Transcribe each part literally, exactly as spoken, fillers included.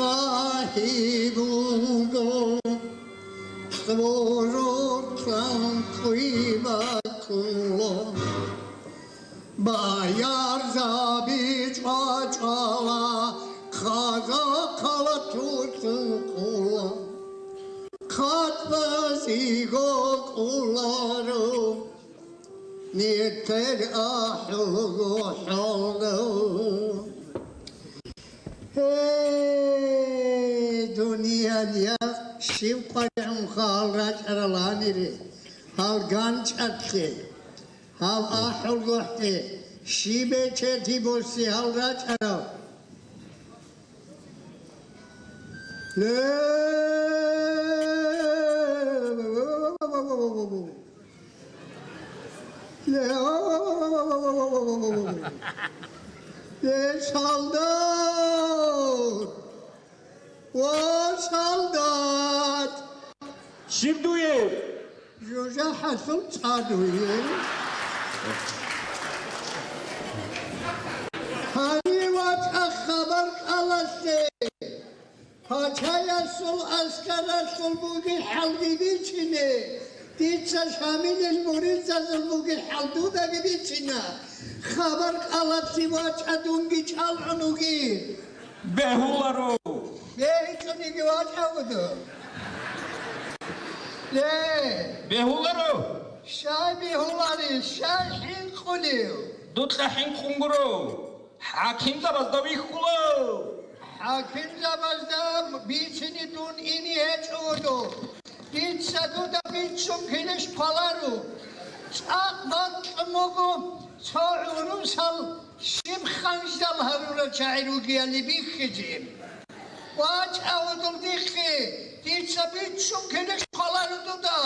Рахи буго, кьурухъан хъуй баккула, баярзаби чӀвачӀвала, хъазахъала туцун къула, хъатбазиго къуларо. Нетер ахӀулго хӀалда. Гьей, дуниял я, щиб къваригӀунха гьал рачӀарал гьанире, гьал ганчӀалъе, гьал ахӀулгохӀе, щиб бечедги боси гьал рачӀарал? Ле! Ле, ле, солдат! О, солдат! Щиб дуе? Жужахалъул цӀа дуе. Гьанив вачӀа хабар кӀалалъе. Пачаясул аскаралъул бугеб хӀалги бичине, дица Шамилил муридазул бугеб хӀал дудаги бицина. Хабар кӀалалъе вачӀа, дунги чӀалгӀун вугин. Бегьуларо. БегьичӀониги вачӀа гьудо. Ле. Бегьуларо. Щай бегьулари, щай хӀинкъулев? Дуда хӀинкъун гуро. ХӀакимзабазда вихьула. ХӀакимзабазда бицине дун ине гьечӀо гьудо. Дица дуда бичун килищ хъваларо. ЦӀакъ бакьун буго цо гӀурусал щиб ханждал гьарурал чагӀи ругеяли бихьизе. ВачӀа гьудул дихъе, дица бичун килищ хъваларо дуда.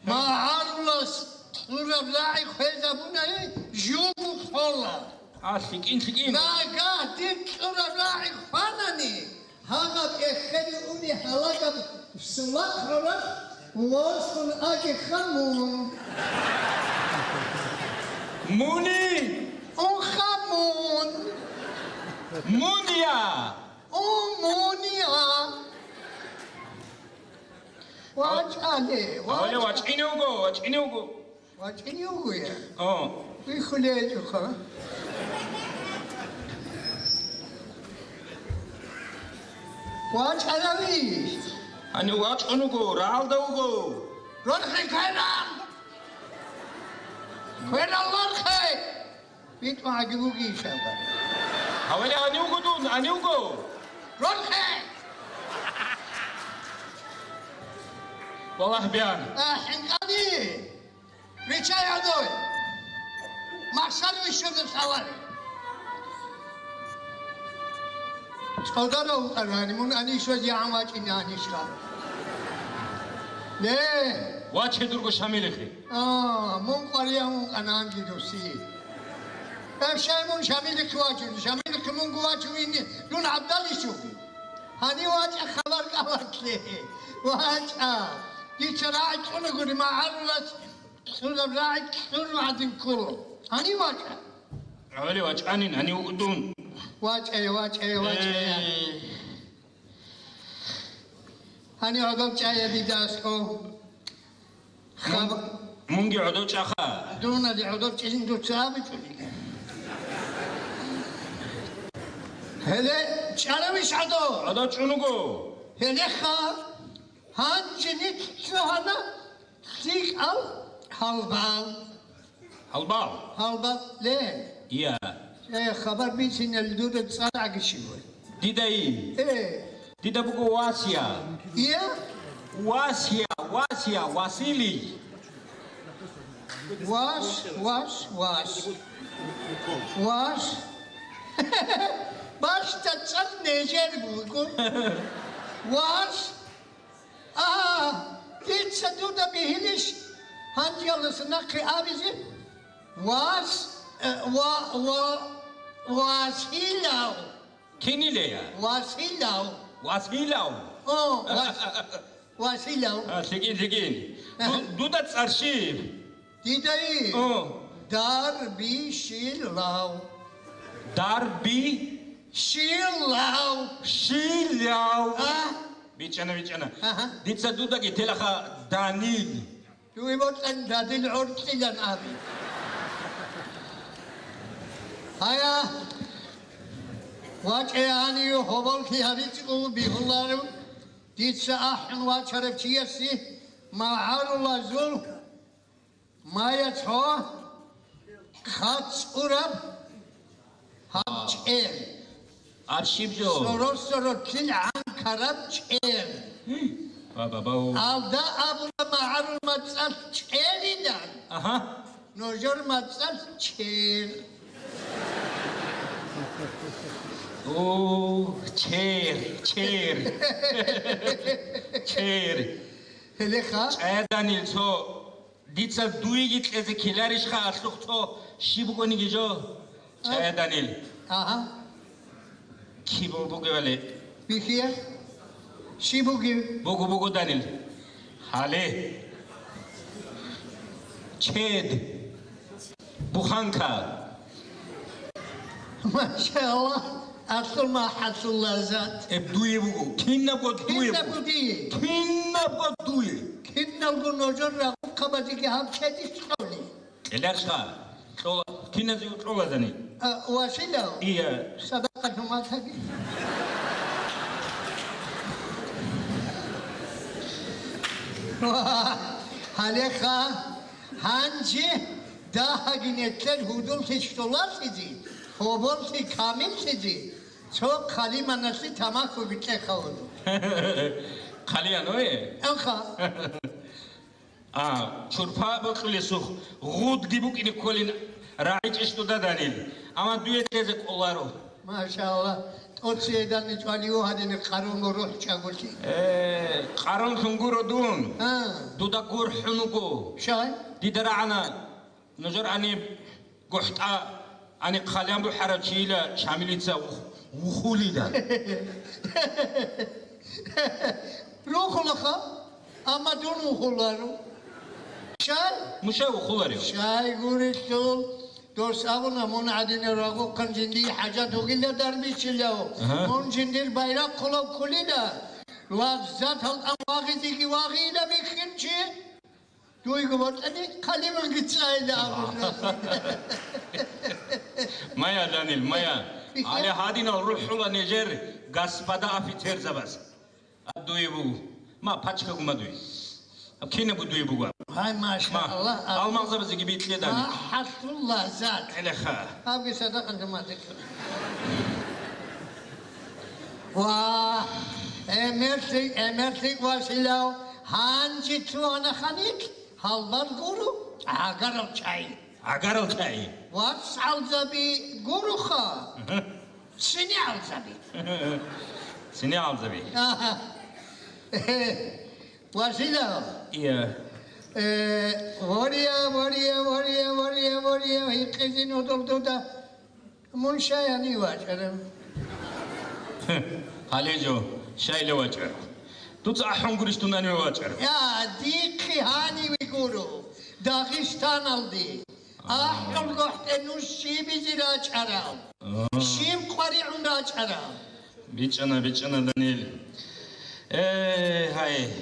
МагӀарулас кьураб рагӀи хвезабуна, жугьу хола. А, лъикӀин, лъикӀин. Нагагь дир кьураб рагӀи хванани, гьагъаб эхеде уни гьалагаб сулахъ рорах восун аги хамун. Муни? Уха мун. Мунья? У мунья. ВачӀале, вачӀа. ВачӀине вуго, вачӀине вуго. ВачӀине вуго я? О. Вихьулей гьечӀоха. ВачӀанави. Гьанив вачӀун вуго, рагӀалда вуго. Рорхе кверал! Кверал рорхе! БитӀун гӀаги вугищ абан. Гьавали гьанивго дун, гьанивго! Рорхе! Валлагь, биан. А, хӀинкъани! Вичай гьадой! Махсар вищун лъаларе! ЦӀодара вукӀарани, мун анищ вазигӀан вачӀинани ишгъал. Ле! Ваче дурго Шамилихъе. А, мун къваригӀун вукӀана анги дуси. Эб, щай мун Шамилихъе вачун? Шамилихъе мунго вачун ини, дун гӀабдалищ вугин. Гьанив вачӀа хабар кӀалалъе. ВачӀа. Дица рагӀи кьуна гури, магӀарулас кьураб рагӀи кьураб гӀадин ккола. Гьанив вачӀа. Гьавали вачӀанин, гьанив вукӀун. ВачӀая, вачӀая, вачӀая. Э. Гьанив гӀодов чӀая дида аскӀов. Мун-, хаб-, мунги гӀодов чӀаха. Дунаде гӀодов чӀезин дуца абичӀони. Гьеле чӀаравищ гӀодов? ГӀодов чӀун вуго. Гьелеха гьанже нилъ лъугьана лъикӀал гьалбал. Гьалбал? Гьалбал, ле. Я. Э, хабар бицинел дуда цӀар гӀагищи вуй. Дида и? Э. Дида буго Васия. Я? Васия, Васия, Василий. Вас, вас, вас. Вас. Башта цӀар нежер буго. Вас. А, дица дуда бихьилищ гьанжеялдаса нахъе абизе? Вас, э, ва, ва, Василав. Кинилея? Василав. Василав. О, Вас-, Василав. А, лъикӀин, лъикӀин. Ага. Ду-, дуда цӀар щиб? Дидайи? О. Дарбишилав. Дарби? Щилав? Щилав? А? БичӀчӀана, бичӀчӀана. Ага. Дица дудаги телаха Данил. Дуе бокьан Данил гӀоркьилан абе. Гьая, вачӀе гьанив гьоболлъи гьабичӀо бигьуларо, дица ахӀун вачарав чиясе магӀарулазул Мая цо хъацӀураб гьаб чӀел. Аб щиб жо? Сорос-соротлъил гӀанкараб чӀел. Ба-ба-бау. Алда абула магӀарул мацӀалъ чӀелилан. Аха. Нужер мацӀалъ чер. О, чер, чер. Чер. Гьелеха? ЧӀаянил цо Дица дуеги кьезе ккеларищха алъухъ цо щиб бугониги жо? ЧӀаянил. Ага. Киб бугевали? Бихьия? Щиб бугев? Бугу, бугу, Данил. Гьале. Чед. Буханка. Машалла, асул махӀасул лаззат. Эб дуе буго. Кинабго дуе буго. Кинабго дие. Кинабго дуе. Киналго нужер рагъухъабазеги гьаб чедихъ кьоли. Кьеларха. Кьола. Киназе кьола дани? А, Василав. Ия. Садакъа жуматаги. Ва, гьалеха. Гьанже дагьаги нилъер гьудуллъи щолалъизе, гьоболлъи камиллъизе, цо хъалиманалъе тамахьуги кьеха гьудул. Хъалиян, ой? Элха. А, чурпа бокьулесухъ гъудги букӀине кколин рагӀичӀищ дуда данил, амма дуе кьезе кӀоларо. Машалла, тӀоцеедани чӀвалио гьадине къарун рухӀ чӀаголъи. Э, къарунлъун гуро дун. А. Дуда гурхӀун вуго. Щай? Дида рагӀана, нужер гьаниб гухӀтӀа, гьаниб хъалиян бухӀарав чийила Шамилица вух-, вухулила. Рухулаха, амма дун вухуларо. Щай? Муша вухуларев? Щай гурелъул? Дос абуна, мун гӀадинав рагъухъан жиндие хӀажат вугила дарбичилав. Ага. Мун жиндир байрахъулав кколила. Лаззатал тӀам вагъизеги вагъила михьинчи. Дуйго ватани хъалиманги цӀайила абуна. Мая, Данил, мая. Бихьа. Гьале гьадинал рухӀула нижер, господа офицерзабаз. Дуе буго. Ма, пачкагу ма дуе. Аб кинабго дуе буго. Гьай, машалла. Ма, алмагъзабазеги бикье дани. МахӀаллъул лаззат. Гьелеха. Абги садакъан жумадеккан. Ва, эмерлъи, эмерлъи Василав, гьанже цо ана ханилъ, гьалбал гуро гӀагарал чӀай. ГӀагарал чӀай. ВацгӀалзаби гуроха. Мгм. СинигӀалзаби. СинигӀалзаби. Аха. Василав. Ия. Э, вория, вория, вория, вория, вория, гьикъизин гьудул дуда. Мун щай гьанив вачӀарав? Гьале жо, щайила вачӀарав? Дуца ахӀун гурищ дун гьаниве вачӀарав? Я, дихъе гьаниве гуро, Дагъистаналде. АхӀулгохӀ тӀе нуж щибизе рачӀарал? А. Щиб къваригӀун рачӀарал? БичӀчӀана, бичӀчӀана, Данил. Э, гьай.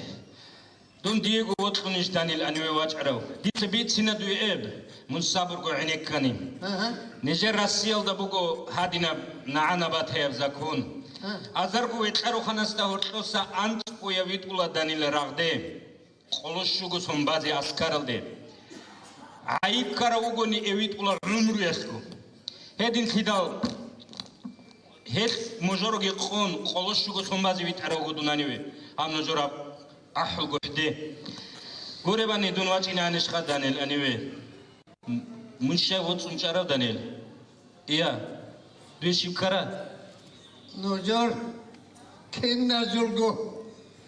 Дун диего вокьунищ, Данил, гьаниве вачӀарав? Дица бицина дуе эб, мун сабурго гӀенеккани. Ага. Нижер Россиялда буго гьадинаб нагӀана батаяб закон. А. Азарго векьарухъанасда гьоркьоса анцӀгояв витӀула, Данил, рагъде. Къоло щуго сон базе аскаралде. ГӀайиб ккарав вугони эвитӀула гӀумруялъго. Гьединлъидал гьелъ мужороги къон къоло щуго сон базе витӀарав вуго дун гьаниве, гьаб нужер гьаб ахӀулгохӀде. Гуребани дун вачӀинегӀанищха, Данил, гьаниве? М-, мун щай воцӀцӀун чӀарав, Данил? Ия, дуе щиб ккара? Нужер киназулго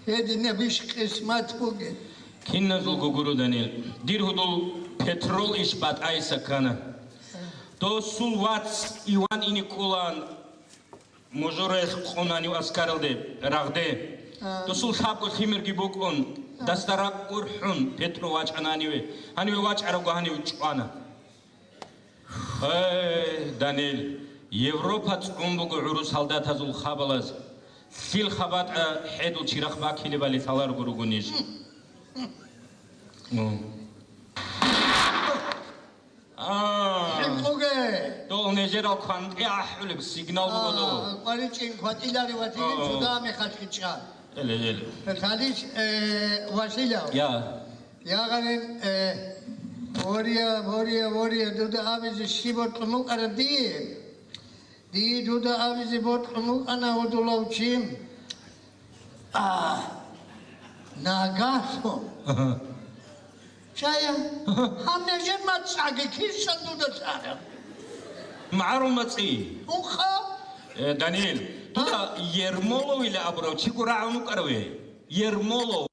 гьединабищ къисмат бугеб? Киназулго гуро, Данил. Дир гьудул Петрол иш батӀайса ккана. Досул вац Иван ине кколаан мужоралъ къон гьанив аскаралде, рагъде. А. Досул лъабго лъимерги букӀун, а, дасда ракӀ урхӀун, Петро вачӀана гьаниве. Гьаниве вачӀаравго гьанив чӀвана. Гьей, Данил, Европа цӀун буго гӀурус солдатазул хабалаз. Лъил хабатӀа хӀедул чирахъ бакилебали лъаларго ругонищ? Ну. А. ХӀинкъуге! Дол нежерал кванкъи ахӀулеб сигнал буго дол. А, къваричӀин кватӀилари ватилин. А. Чудами хачкича. Эле, эле. Талис, э, Василав. Я. Ягъарин, э, вория, вория, вория, дуда абизе щиб бокьун букӀараб дие? Дие дуда абизе бокьун букӀана гьудулав чи. А, нагагьлъун. Ага. Чая, ага, гьанна жен мацӀаги кисан дуда лъараб? МагӀарул мацӀи. Унха? Э, Данил, дуда, а? Ермоловила абурав чиго рагӀун вукӀараве? Ермолов.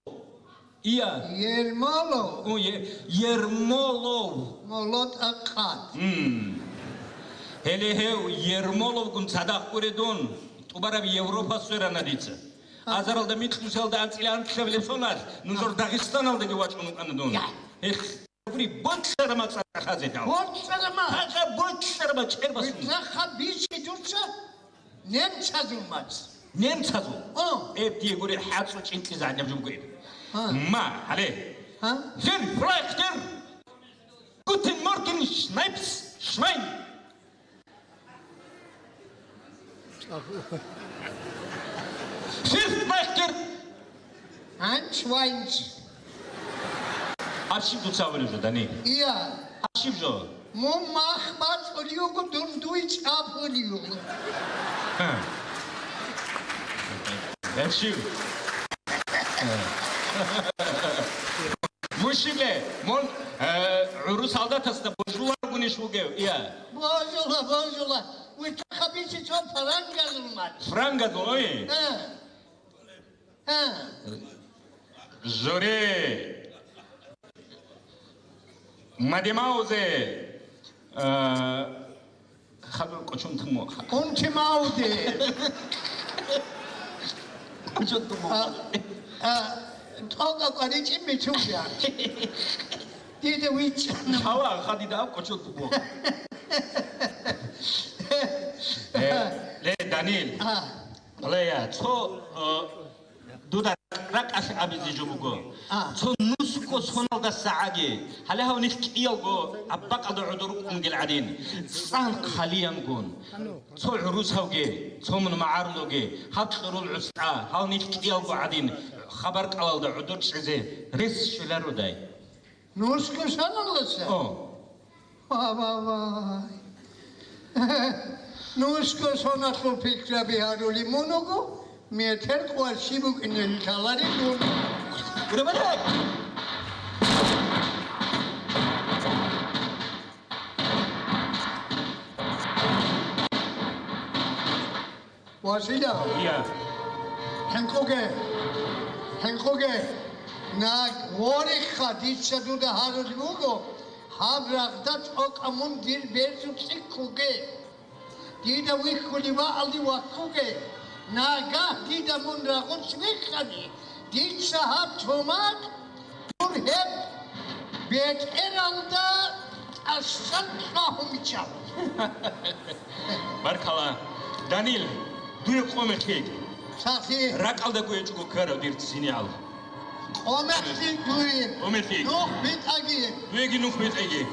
Ия. Ермолов. О, е-, Ермолов. Молот акъат. М. Гьеле гьев Ермоловгун цадахъ гуре дун, тӀубараб Европа сверана дица. А. Азаралда микьусиялда анцӀила анцӀила леб соналъ, нужер, а, Дагъистаналдаги вачӀун вукӀана дун. Я. Гьелъ гури боцӀара мацӀа хазетал. БоцӀара ма-, хаза боцӀара ма чӀербасун. Витраха бищи дуца немцазул мацӀ. Немцазул? О. Эб дие гури хӀацӀу чӀинкӀлъи загьнаб жуго эб. А. Ма, гьале. А? Фир флайхтер! Гутен морген, шнайпс, швайн! Фир флайхтер! Анч вайнч. Гьаб щиб дуца абулеб жо, Дани? Ия. Гьаб щиб жо? Мун мах бацӀулев вуго, дун дуй чӀабулев вуго. Гьаб щиб? Мун щиб ле? Мун, э, гӀурус солдатасда божуларгунищ вугев? Ия. Божула, божула. Витахъа бици цо фарангазул мат. Франгазул, ой? Э. Гьа. Журе. Мадемаузе, э, хадур кочун тумо. Унти мауде. Кочун тумо. А, а, тӀокӀа къваричӀи мичун я. Диде вичӀана. Чава хадида кочун тумо. Э, ле, Данил. А. Балая, цо, э, дуда ракӀалъ абизе жо буго. А. Цо нусго соналдаса гӀаги, гьале гьав нилъ кӀиялго аббакъалда гӀодор рукӀунгел гӀадин, цӀан хъалиянгун, цо гӀурусавги, цо мун магӀарлуги, гьаб кьурул гӀустӀа, гьав нилъ кӀиялго гӀадин, хабар кӀалалда гӀодор чӀезе рес щвелародай. Нусго соналдаса? О. Ва, ва, вай. Нусго соналъул пикраби гьарули мун вуго, метер къварщи букӀине лъаларин мун. Гурабарай! Василя! Ия. ХӀинкъуге! ХӀинкъуге! Наг, ворихха, дица дуда гьарулеб буго, гьаб рагъда тӀокӀаб мун дир берцу цӀикӀкӀуге. Дида вихьулев ваалде ваккуге. Нагагь дида мун рагъулъ вихьани, дица гьаб тумакъ дур гьеб бетӀералда тӀасан кьвагьун биччан. Баркала. Данил, дуе къоме хьеги. Сахи. РакӀалда гуечӀого ккарав дир цинигӀал. Къомехъи дуе. Къоме хьеги. Нух битӀаги. Дуеги нух битӀеги.